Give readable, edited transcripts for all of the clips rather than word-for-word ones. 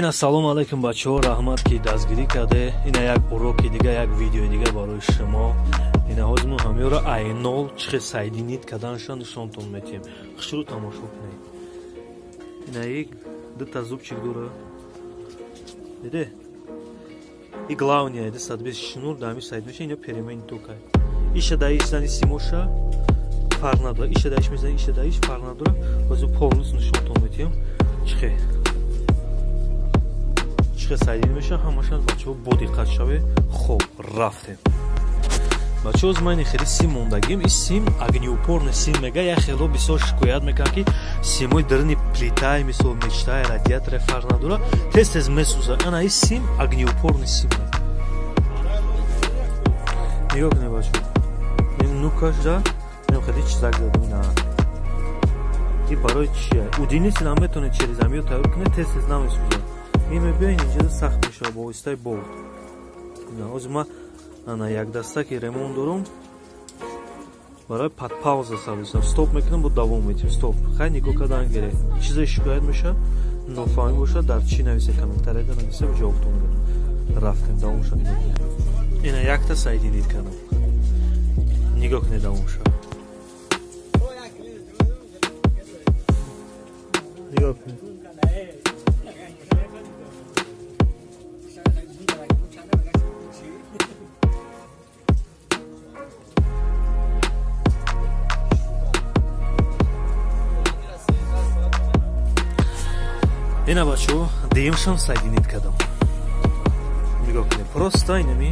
Ин ассалому алайкум бачаҳо, раҳмат ки дастгирӣ карде. Ина як уроки дига, як видеои дига барои шумо. Ина ҳозир мо ҳамёро айнол чӣ хел соединить карданашро нишонтон метиҳем. Хушрӯ тамошо кунед. Ина як дута зубчик дора. Диде? И главное, 220 шнур дар ҳамин сайд меша, ино переменный тока. Иша да иш зани симоша фарқ надора. Иша да иш мезани, иша да иш фарқ надора. Ҳозир полностью нишонтон метиҳем. Чӣ хел соединить меша, ҳамаша бачаҳо бо диққат шаве. Хоб, рафтем. Бачаҳо, аз ман хеле сим мондагим. Ин сим огнеупорный сим мега. Як хело бисёр шикоят мекунад, ки симои дарини плитаи, мисол мечтаи, радиаторе фарқ надора, тез тез месӯзад. Ана ин сим огнеупорный сим. Нигоҳ кунед бачаҳо, нукашда мем хеле чизак задам. Ина и барои чия? Удлинитель ҳам метавонед через амиё тайёр кунед, тез тез намесӯзад. Ин мебиёин инҷа сахт мешавад бо воситаи болт. Ҳозир ман ана як даста ки ремонт дорум, барои под пауза сабисам, стоп мекунам, бо давом метиҳем. Стоп, хай нигоҳ кардан гире. Чизе шикоят мешавад, нофаҳмӣ бошад, дар чӣ нависе, комментарияда нависе, ҷавобтон медиҳам. Рафтем, давомша нигоҳ кунед. Ина якта соединить кардам, нигоҳ кунед давомша, нигоҳ кунед. Ина бачаҳо, дуюмшам соединить кардам, нигоҳ кунед. Просто инами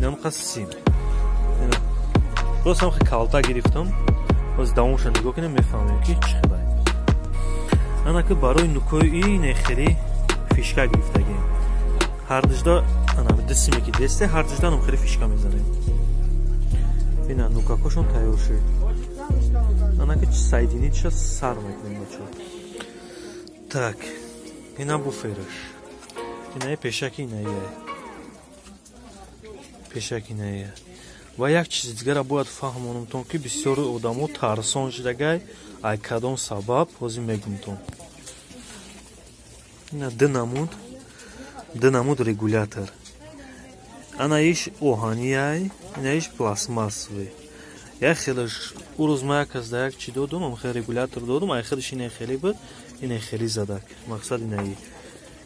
инамқа сим, ина просто ҳам калта гирифтам. Боз давомша нигоҳ кунем, мефаҳмем ки чӣ хелай. Ана ки барои нукои ине хеле фишка гирифтагем. Ҳардужда ана ду симе ки десте, ҳардужда ам хеле фишка мезанем. Ина нукакошон тайёр шуд. Ана ки соединитьша сар мекунем бачаҳо. Так, ина буфераш, инаи пешаки, инаия пешаки, инаия. Ва як чизи дигара бояд фаҳмонумтон, ки бисёри одамо тарсон шудагай. Ай кадом сабаб, ҳозир мегумтон. Ина ду намуд регулятор. Ана иш оҳанияй, ина иш пластмассовый. Як хелаш ӯ рӯз ма як кас да як чӣ додум, ам хел регулятор додум, ай хелаш ине хеле буд, ине хеле задак. Мақсад инаи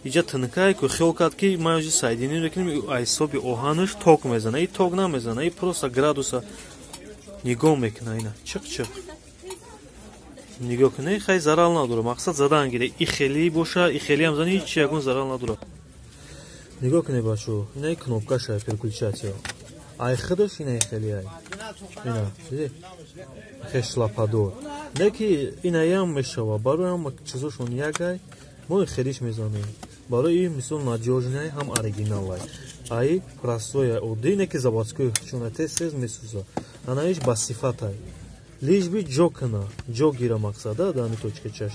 иҷа тнкае ку хиёл кард, ки ма оҷи соединить мекунем, ай ҳисоби оҳанаш ток мезана. И ток намезана, и просто градуса нигоҳ мекуна. Ина чиқ чиқ нигоҳ куна, хай зарал надора. Мақсад задан гире, и хеле боша, и хелеам зани, ҳеч ягон зарал надора. Нигоҳ кунед бачаҳо, инаи кнопкаша переключатель, ай худаш инаи хелеай, ина диди, хел шлападор не ки инаям мешава. Барои ҳама чизошон якай, мо хелиш мезанем. Барои ин мисол надёжный, ҳам оригиналай. Ай простой, оддӣ, не ки заводской, чуна тез тез месӯза. Анаиш ба сифатай, лишь бы ҷо куна, ҷо гира, мақсада дар ҳами точка чаш.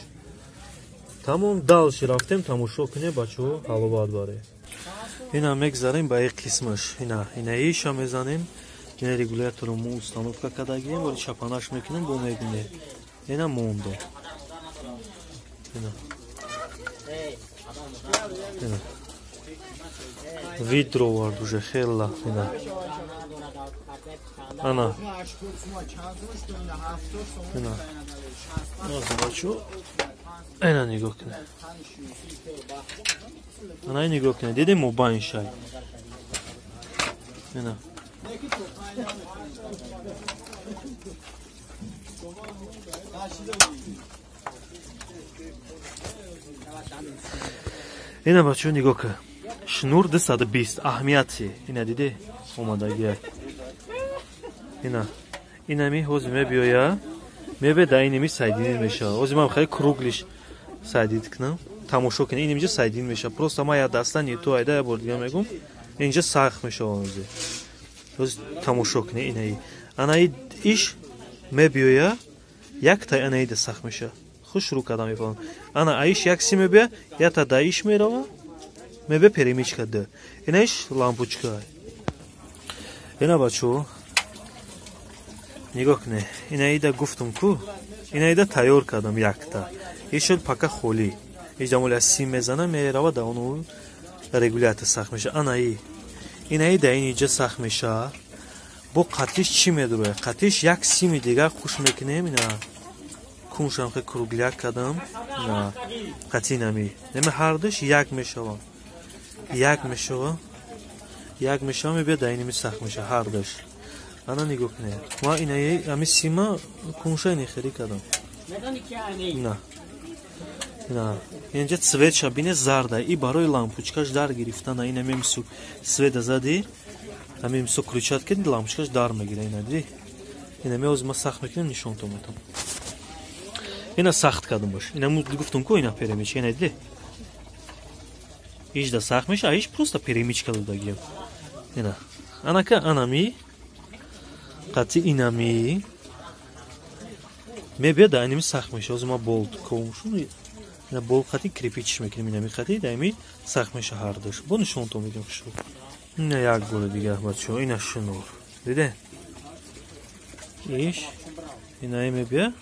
Тамом, дальше рафтем, тамошо кунем бачаҳо, ҳаловат баре. Ина мегзарем ба ин қисмаш. Ина инаиша мезанем. Ина регуляторро мо установка кардагием, вале чапанаш мекунем, бо мебинем. Ина мондо, ина ина вид ровард уже хела. Ина ана ина бачо, ина нигоҳ кунед, ана нигоҳ кунед, дидем мобайн шай. Ина ина бачо, нигоҳ кун, шнур 220 аҳамияти. Ина диде, омадагия. Ина инами ҳозир мебиёя, мебе да инами соединить мешавад. Ҳозир ман хеле круглый соединить кунам, тамошо кунед. Ин инҷа соединить мешавад. Просто ман як даста не то айда, як бор дига мегум, инҷа сахт мешавад. Ҳозир тамошо кунед, инаи анаи иш мебиёя, якта анаида сахт мешавад. Хуш шурӯъ карда мефаҳмам. Ана аиш як си мебия, якта да иш мерава, мебия перемычка д, инаиш лампочка. Ина бачо, нигоҳ кунед, инаида гуфтум ку, инаида тайёр кардам якта, ишуд пака холӣ. Иҷамоля сим мезана, мерава да ону регулятор сахт меша. Анаи. Инаи да ин иҷа сахт меша. Бо қатиш чӣ медурояд? Қатиш як сими дигар хуш мекунем, ина куншам хе кругляк кардам. Ина қати нами. Нами ҳардуш як мешава. Як мешава. Як мешава, мебиёд да иними сахт меша ҳардуш. Ана нигоҳ кунед. Ма инаи ами сима кунша ини хелӣ кардам. На. На. Инҷа цветша бине зарда. И барои лампочкаш дар гирифтана. Ина мемсу света зади. Ами мисо включат ки лампочкаш дар мегира. Ина диди. Ина меоз ма сахт мекунем, нишонтон метам. Ина сахт кардам бош. Ина му гуфтум ку ина перемичка, ина диди. Ижда сахт меша, а иш просто перемичка додагиям. Ина. Анака анами қати инами мебиёд да инами сахт меша. Оз ма болт ковумшун. Ина болт қати крепичиш мекунем, инами қати да ими сахт меша ҳардуш. Бо нишонтон медиҳам хушу. Ина як гули дигар бачаҳо, ина шунур. Диде? Иш ина мебия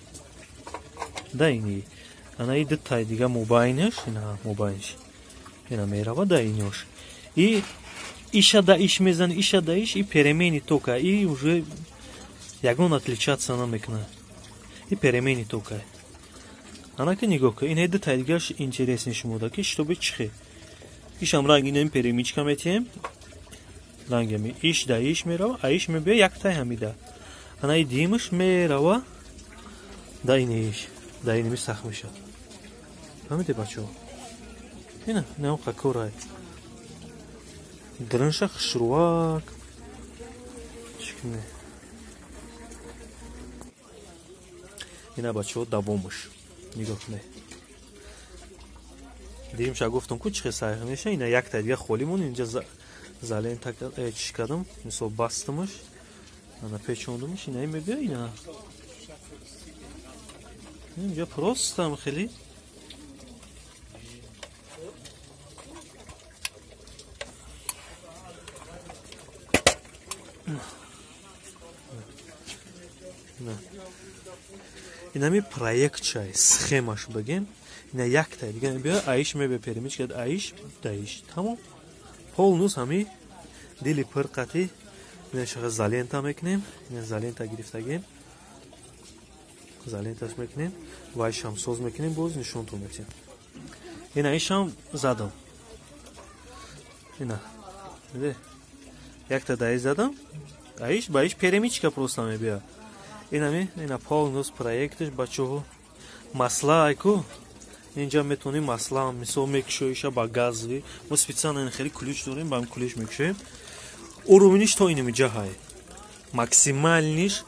да ини. Ана и дутай дига мобайнаш, ина мобайнаш. Ина мерава да инош. И иша да иш мезан, иша да иш и перемени тока и уже ягон отличаться намекна. И перемени тока. Анака нигоҳ кун, ина дутай дигаш интересный шумода ки чтобы чихе. Ишам ранг инам перемичка метием. Рангами иш да иш мерава, а иш мебия яктай ҳамида. Ана и димаш мерава да ини иш, да иними сахт мешад. Фаҳмиде бачаҳо? Ина, инам қакорай. Дрынша хушрувак. Чикне. Ина бачаҳо давомаш. Нигоҳ кунед. Димша гуфтам ку чихе сайх меша, ина яктай дига холӣ мон инҷа зален чиш кардам, мисол бастамаш, ана печондамаш, ина мебия ина. Инҷа просто хеле инами проект чай, схемаш бигем, ина яктай дига мебия, аиш мебия перемичка, аиш даиш. Тамом. Полнус ҳами дили пир қати ина залента мекунем, ина залента гирифтагем, заленташ мекунем, ва ишам соз мекунем, боз нишонтон метиҳем. Ина ишам задам. Ина. Диде? Якта даи задам, аиш ба иш перемичка просто мебия. Инами, ина полнус проекташ бачаҳо. Масла айку инҷа метавонем масла мисол мекушоиша ба газви. Мо специально ин хеле ключ дорем, ба ҳам ключ мекушоем. Уровниш то инами ҷаҳай. Максималниш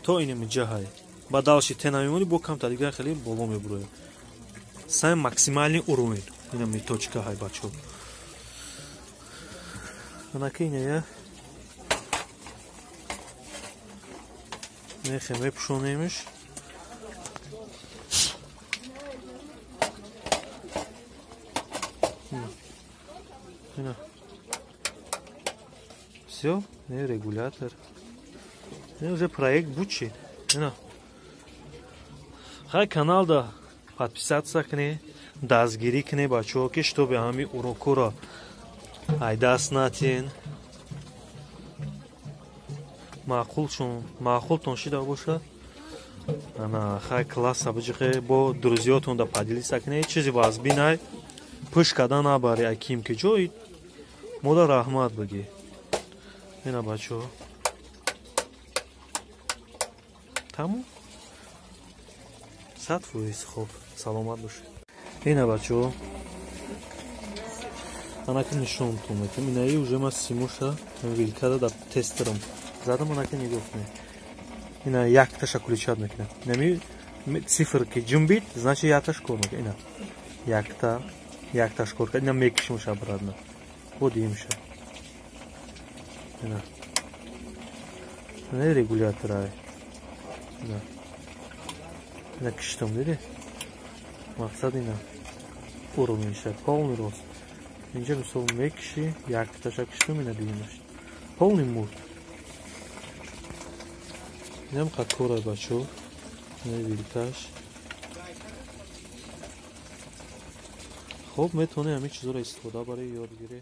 то инами ҷаҳай. Ба далши тена мемонӣ, бо камтар дигар хеле боло мебурояд. Самый максимальный уровень. Инами точка ҳай бачаҳо. Анака иная. Нехе мепӯшонемш. Ина. Всё, не регулятор. Не уже проект бучи. Ина. Хай каналда подписаться кне, дастгирӣ кне бачаҳо, ки чтобы ҳами урокҳоро ай даст натен. Маъқултон шида бошад. Ана хай класса биҷиқе бо друзьётон да поделиться кне, чизи вазбинай пӯш карда набари аким ки ҷой мода раҳмат бигӣ. Ина бачаҳо. Тамом. 100% хуб, саломат бошед. Ина бачаҳо. Анаки нишонтон метам. Инаи уже ма симуша вилкада да тестерам. Задам анаки нигоҳ кунед. Ина якташа ключат мекунад. Инами цифр ки ҷунбид, значит якташ кор мекунад. Ина якта, якташ кор кард. Ина мекишимша обратно. Бо димша. Ина. Ина регулятор ай. Ина. Ина киштам, диди? Мақсад ина. Уровеньша, полный рост. Инҷа мисол мекиши, якташа киштам, ина димаш. Полный мурд. Инам қакора бачо. Ина вилкаш. Хоб, метавонӣ ҳамин чизоро истифода барои ёдгирӣ.